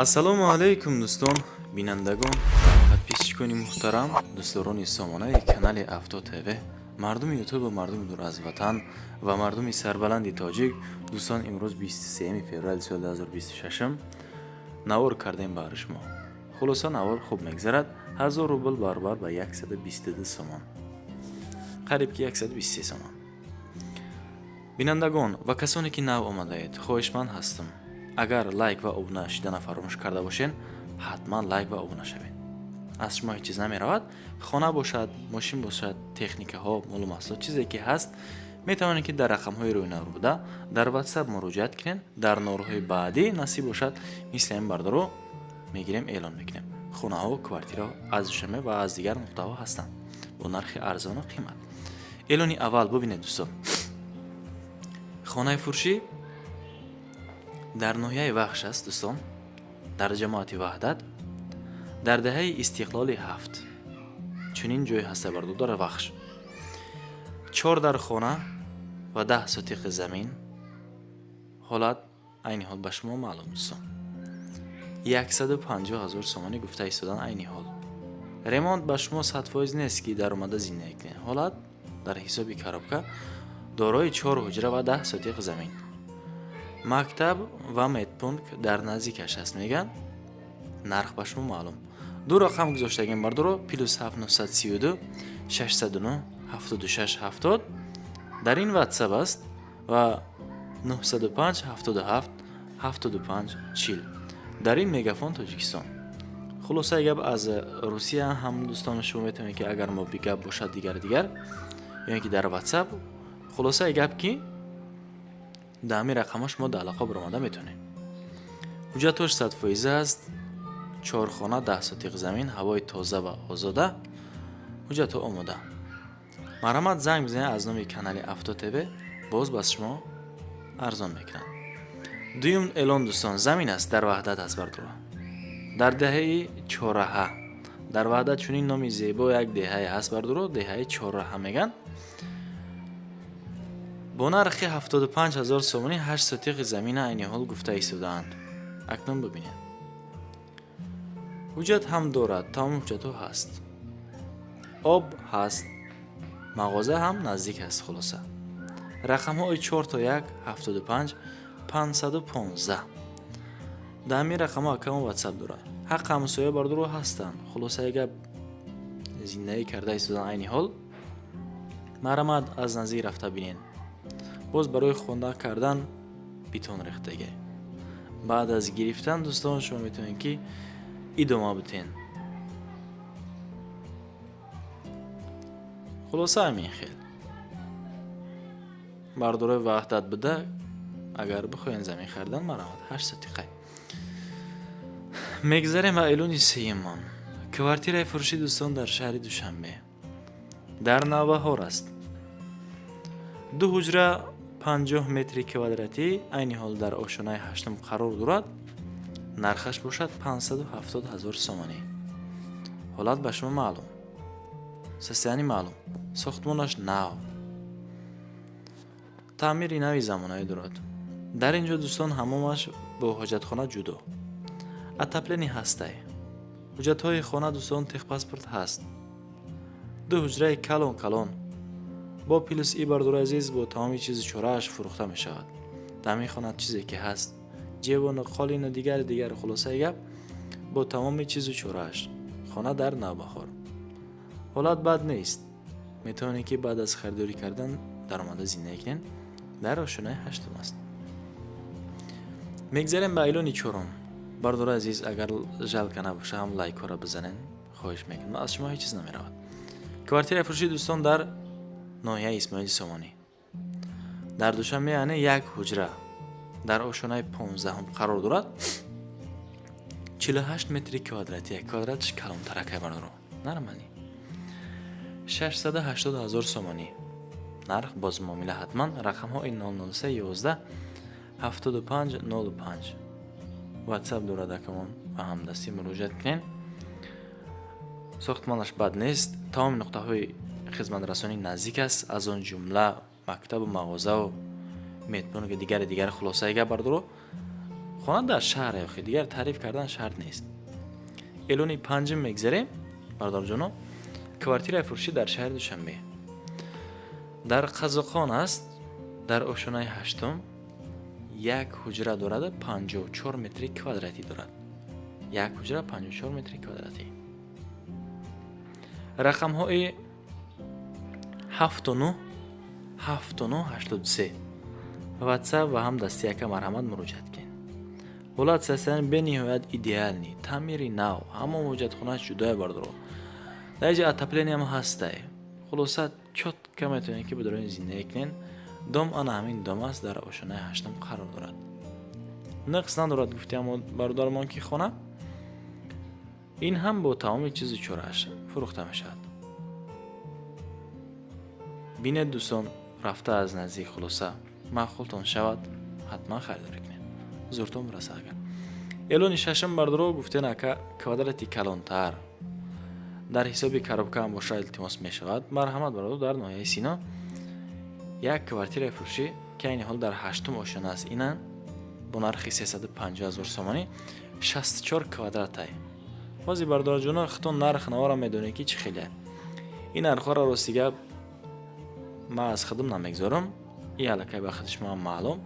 Ассалому алайкум, дӯстон, бинандагон, подписчикони муҳтарам, дӯстдорони сомонаи канали Авто ТВ, мардуми Ютубу мардуми дур аз ватан ва мардуми сарбаланди тоҷик. Дӯстон, имрӯз 23 феврали соли 2026 навор кардем баҳри шумо. Хулоса, навор хуб мегзарад. 1000 рубл баробар ба 122 сомон, қариб ки 123 сомон. Бинандагон ва касоне ки нав омадаед, хоҳишманд ҳастам, агар лайк ва обуна шидана фаромӯш карда бошед, ҳатман лайк ва обуна шавед. Аз шумо ҳеҷ чиз намеравад. Хона бошад, мошин бошад, техникаҳо, молу маҳсулот, чизе ки ҳаст, метавонед, ки дар рақамҳои рӯи навор буда дар Ватсап муроҷиат кунед. Дар наворҳои баъдӣ, насиб бошад, мисли ҳамин бардоро мегирем, эълон мекунем. Хонаҳо, квартираҳо аз Душанбе ва аз дигар нуқтаҳо ҳастанд бо нархи арзону қимат. Эълони аввал бубинед, дӯстон. Хонаи фурӯшӣ дар ноҳияи Вахш аст, дӯстон, дар ҷамоати Ваҳдат, дар деҳаи Истиқлоли 7. Чунин ҷое ҳаста, бардодар, Вахш. Чор дар хона ва 10 сотиқи замин. Ҳолат айни ҳол ба шумо маълум, дӯстон. 150 000 сомонӣ гуфта истодан айни ҳол. Ремонт ба шумо 100% нест, ки даромада зиндагӣ кунед. Ҳолат дар ҳисоби коробка, дорои чор ҳуҷра ва 10 сотиқ замин. Мактаб ва медпункт дар наздикаш аст, мегӯянд. Нарх ба шумо маълум. Ду рақам гузоштагим, бардоро: +7 932 609 76 70, дар ин Ватсап аст, ва 905 77 75 40, дар ин Мегафон Тоҷикистон. Хулосаи гап, аз Русия ҳам, дӯстони, шумо метавонед, ки агар мо бигап бошад, дигар дигар, ё ин ки дар Ватсап. Хулосаи гап, ки дар ҳамин рақамҳо шумо дар алоқа баромада метавонед. Ҳуҷҷатҳош 100% аст. Чорхона, 10 сотиқ замин, ҳавои тоза ва озода, ҳуҷҷатҳо омода. Марҳамат, занг бизанед аз номи канали Авто ТВ, боз ба шумо арзон мекунанд. Дуюм эълон, дӯстон, замин аст, дар Ваҳдат аст, бардора, дар деҳаи Чораҳа. Дар Ваҳдат чунин номи зебо як деҳае ҳаст, бардоро, деҳаи Чораҳа мегӯянд. Бо нархи 75 000 сомонӣ 8 сотиқи замина айни ҳол гуфта истодаанд. Акнун бибинед, ҳуҷҷат ҳам дорад, тамоми ҳуҷҷатҳо ҳаст, об ҳаст, мағоза ҳам наздик аст. Хулоса, рақамҳои 4 то 1 75 515. Дар ҳамин рақамҳо аккаунт Ватсап дорад. Ҳаққ ҳамсоя, бардоро, ҳастанд. Хулосаи гап, зиндагӣ карда истодан айни ҳол. Марҳамат, аз наздик рафта бинед. Боз барои хонда кардан бетон рехтагӣ. Баъд аз гирифтан, дӯстон, шумо метавонед, ки идома битен. Хулоса, ҳамин хел, бардорои Ваҳдат буда, агар бихоҳед замин харидан, марҳамат, 8 сотиқай. Мегзарем ба эълони сеюмон. Квартираи фурӯшӣ, дӯстон, дар шаҳри Душанбе, дар Навбаҳор аст. Ду ҳуҷра, 50 метри квадратӣ, айни ҳол дар ошонаи ҳаштум қарор дорад. Нархаш бошад 570 000 сомонӣ. Ҳолат ба шумо маълум, состояние маълум, сохтмонаш нав, таъмири нави замонавӣ дорад. Дар ин ҷо, дӯстон, ҳамомаш бо ҳоҷатхона ҷудо, отопление ҳастай. Ҳуҷҷатҳои хона, дӯстон, техпаспорт ҳаст. Ду ҳуҷраи калон калон бо плюс и, бардори азиз, бо тамоми чизу чорааш фурӯхта мешавад. Дар ҳамин хона чизе ки ҳаст, ҷевону қолину дигар дигар. Хулосаи гап, бо тамоми чизу чорааш. Хона дар Навбаҳор. Ҳолат бад нест, метавонед, ки баъд аз харидорӣ кардан даромада зиндагӣ кунед. Дар ошонаи ҳаштум аст. Мегзарем ба эълони чорум. Бардори азиз, агар жалко набоша, ҳам лайкҳоро бизанед, хоҳиш мекунам, аз шумо ҳеҷ чиз намеравад. Квартираи фурӯшӣ, дӯстон, дар ноҳияи Исмоили Сомонӣ, дар Душанбе, яъне як ҳуҷра, дар ошонаи 15-ум қарор дорад. 48 метри квадратӣ, квадратш калонтаракай, бардоро, нормально. 680 000 сомонӣ нарх, боз муомила ҳатман. Рақамҳои 003 11 75 05, Ватсап дорад акамон, ба ҳамдастӣ муроҷиат кунед. Сохтмонаш бад нест, тамоми нуқтаҳои хизматрасонӣ наздик аст, аз он ҷумла мактабу мағозаву медпункти дигари дигар. Хулосаи гап, бардоро, Хона дар шаҳр охи, дигар таъриф кардан шарт нест. Эълони панҷум мегзарем, бародарҷоно. Квартираи фурӯшӣ дар шаҳри Душанбе, дар Қазоқхон аст, дар ошонаи ҳаштум. Як ҳуҷра дорад, 54 метри квадратӣ дорад. Як ҳуҷра, 54 метри квадратӣ. Рақамҳои 79 79 83, WhatsApp ва ҳам дасти яка, марҳамат, муроҷиат кунед. Ҳолат состояние бениҳоят идеальный, таъмири нав, ҳамон ҳоҷатхонааш ҷудоя, бардоро. Дар инҷа отопление ам ҳастай. Хулоса, чётко метавонед, ки бидорои зиндагӣ кунед. Дом ана ҳамин дом аст, дар ошонаи ҳаштум қарор дорад. Нақс надорад, гуфтиам, бародармон, ки хона ин ҳам бо тамоми чизу чорааш фурӯхта мешавад. Бинед, дӯстон, рафта аз наздик. Хулоса, маъқултон шавад, ҳатман харидорӣ кунед, зуртон бираса агар. Эълони шашум, бардоро. Гуфтен, ака, квадрати калонтар дар ҳисоби коробка ам боша, илтимос мешавад. Марҳамат, бародар. Дар ноҳияи Сино як квартираи фурӯшӣ, ки айни ҳол дар ҳаштум ошёна аст, ина бо нархи 350 ҳазор сомонӣ, 64 квадратай. Ҳозир, бародарҷоно, худтон нарх навора медонед, ки чӣ хеле ин нархҳоро. Рости гап, ман аз худам намегзорам, и аллакай ба худи шумо маълум.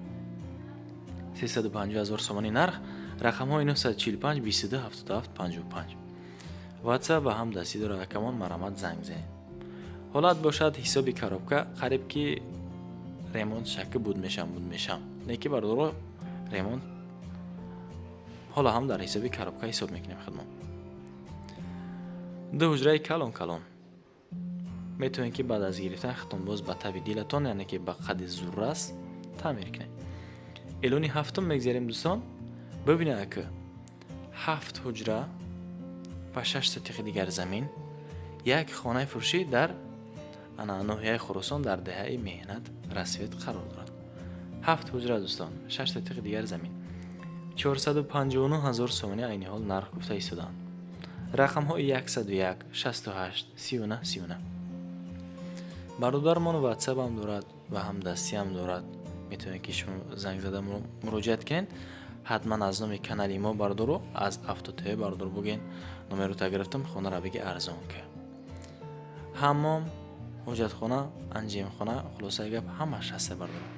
350 ҳазор сомонӣ нарх. Рақамҳои 945 22 77 55, WhatsApp ва ҳам дастӣ дорад акамон, марҳамат, занг занед. Ҳолат бошад, ҳисоби коробка, қариб ки ремонт шакл буд мешам, буд мешам, не ки, бародаро, ремонт ҳоло ҳам дар ҳисоби коробка ҳисоб мекунем худмон. Ду ҳуҷраи калон калон метавонед, ки баъд аз гирифтан худтон боз ба таби дилатон, яъне ки ба қадди зуррас таъмир кунед. Эълони ҳафтум мегзарем, дӯстон. Бибинед, ака, ҳафт ҳуҷра ва шаш сотиқи дигар замин, як хонаи фурӯшӣ дар ана ноҳияи Хуросон, дар деҳаи Меҳнат Рассвет қарор дорад. Ҳафт ҳуҷра, дӯстон, шаш сотиқи дигар замин, 459 ҳазор сомонӣ айни ҳол нарх гуфта истодаанд. Рақамҳои 101 68 39 39. Бародармон ватсапам дорад ва ҳам дастиам дорад, метавонед, ки шумо занг зада муроҷиат кунед. Ҳатман аз номи канали мо, бардоро, аз Автотв, бардор, буген, номерота гирифтам, хонара биги арзон ка. Ҳаммом, ҳоҷатхона, анҷемхона, хулосаи гап, ҳамаш ҳаста, бардоро.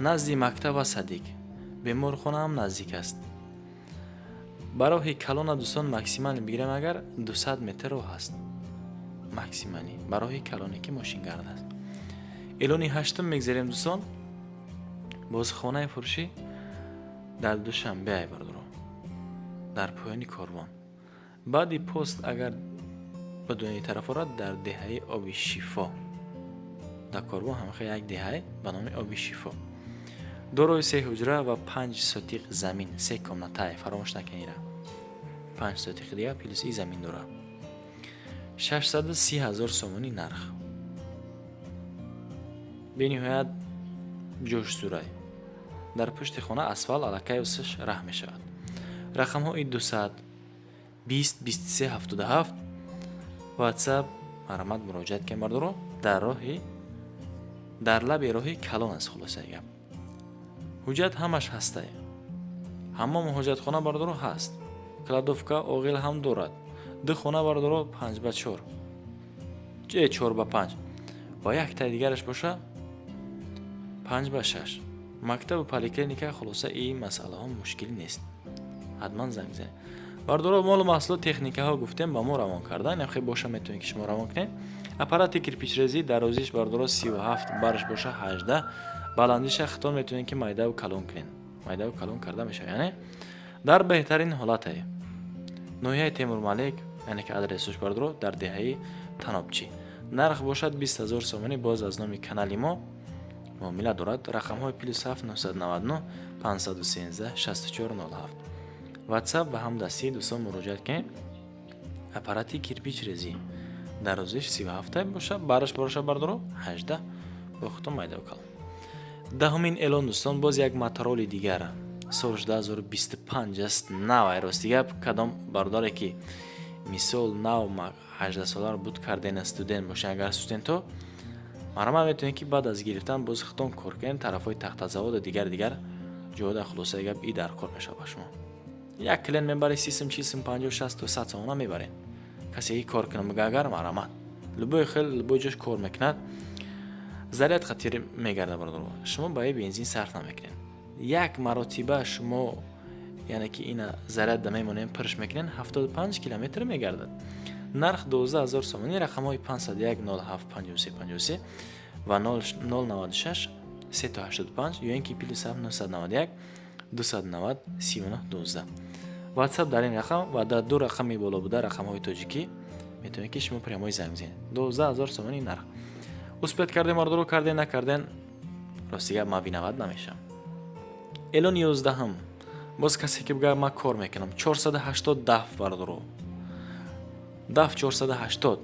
Назди мактаб ва садик, беморхона ҳам наздик аст. Ба роҳи калона, дӯстон, максимально бигирем агар, 200 метр роҳ аст, максимально ба роҳи калоне, ки мошингард аст. Эълони ҳаштум мегзарем, дӯстон. Боз хонаи фурӯшӣ дар Душанбе ай, бардоро, дар поёни корвон, баъди пост, агар ба дуни тараф орад, дар деҳаи Оби Шифо. Дар корвон ҳамаха як деҳае ба номи Оби Шифо, дорои се ҳуҷра ва панҷ сотиқ замин, се комнатае. Фаромӯш накунед, панҷ сотиқи дигар плюс и замин дорад. 630 ҳазор сомонӣ нарх. Бениҳоят ҷӯшзурай. Дар пушти хона асфалт аллакай усш раҳ мешавад. Рақамҳои 200 20 23 77, WhatsApp, марҳамат, муроҷиат кунед, бардоро. Дар роҳи, дар лаби роҳи калон аст. Хулосаи гап, ҳуҷҷат ҳамаш ҳастай. Ҳаммому ҳоҷатхона, бардоро, ҳаст, кладовка, оғил ҳам дорад. Ду хона, бардоро, 5 ба 4, 4 ба 5 ва яктаи дигараш боша 5 ба 6. Мактабу поликлиника. Хулоса, ин масъалаҳо мушкил нест, ҳатман занг бизанед, бардоро. Молу маҳсулот, техникаҳо гуфтем, ба мо равон кардан хе боша, метавонед, ки шумо равон кунед. Аппарати кирпичрезӣ, дарозиш, бардоро, 37, барш боша 18, баландиша хитон метавонед, ки майдаву калон кунед, майдаву калон карда мешавад, яъне дар беҳтарин ҳолате. Ноҳияи Темурмалик, яъне ки адресош, бардоро, дар деҳаи Танобчӣ. Нарх бошад 20 ҳазор сомонӣ. Боз аз номи канали мо муомила дорад. Рақамҳои +7 999 513 64 07, WhatsApp ва ҳам дастии. Дӯстон, муроҷиат кунед. Аппарати кирпичрезӣ, дарозиш 37 боша, бараш боша, бардоро, 18, бо худтон майдаву калон. Даҳумин эълон, дӯстон, боз як Мотороли дигар, соли 2025 аст, нав ай. Рости гап, кадом бародаре ки мисол нав 18 соларо буд кардена, студент боша, агар студентҳо, марҳамат, метавонед, ки баъд аз гирифтан боз худтон кор кунед. Тарафҳои тахтазаводу дигар дигар. Ҷода хулосаи гап и дар кор мешавад ба шумо. Як клиент мебари 30 сум, 40 сум, 50, 60 то 100 сомона мебарен. Касе ки кор кунад, мега агар марҳамат. Любой хел, любой ҷош кор мекунад. Заряд хатир мегарда бародаро. Шумо ба бензин сарф намекунед. Як маротиба шумо, яъне ки ина заряд да мемонем, пирш мекунен, 75 километр мегардад. Нарх 12 000 сомонӣ, рақамҳои 501 07 53 53 ва 096 385 ё ин ки плюс 7 991 290 39 12. WhatsApp дар ин рақам ва дар ду рақами боло буда рақамҳои тоҷикӣ метавонед ки шумо прямой занг бизанед. 12 000 сомонӣ нарх. Успеть кардем, ордеро карден, накарден, рости гап, ман виноват намешавам. Эълони 11-ҳам. Боз касе ки бигӯяд, ман кор мекунам. 480 даф бардоро. Даф 480,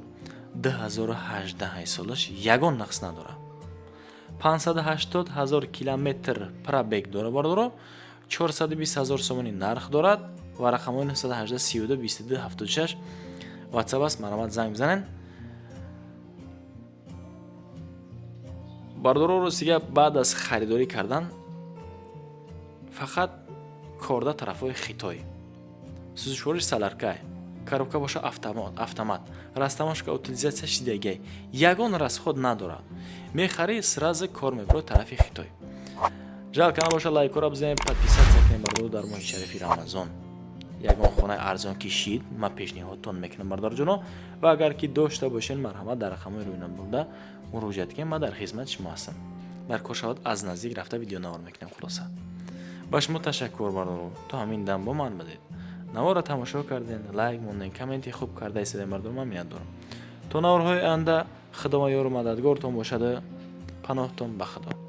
2018 солаш, ягон нақс надорад. 580 ҳазор километр пробег дора бардоро, 420 ҳазор сомонӣ нарх дорад ва рақамҳои 918 32 22 76 WhatsApp аст, марҳамат, занг бизанед. Бардоро, рости гап, баъд аз харидорӣ кардан фақат корда тарафҳои Хитой. Сӯзишвориш соляркай, коробка боша автомат, растаможка, утилизация шидагай, ягон расход надорад. Мехарӣ, сразу кор мебурад тарафи Хитой. Жалко набоша, лайкора бизанед, подписаться кунед, бардоро. Дар моҳи шарифи Рамазон ягон хонаи арзон ки шид, ман пешниҳодтон мекунам, бародарҷоно, ва агар ки дошта бошед, марҳамат, дар рақамҳои рӯйнамбурда муроҷиат кунед, ман дар хизмати шумо ҳастам. Дар кор шавад, аз наздик рафта видеонавор мекунем. Хулоса, ба шумо ташаккур, бардоро, то ҳамин дам бо ман будед, наворро тамошо карден, лайк монден, комменти хуб карда истодем. Бардоро, ман миннатдорам. То наворҳои оянда Худованд ёру мададгортон бошаду паноҳтон ба Худо.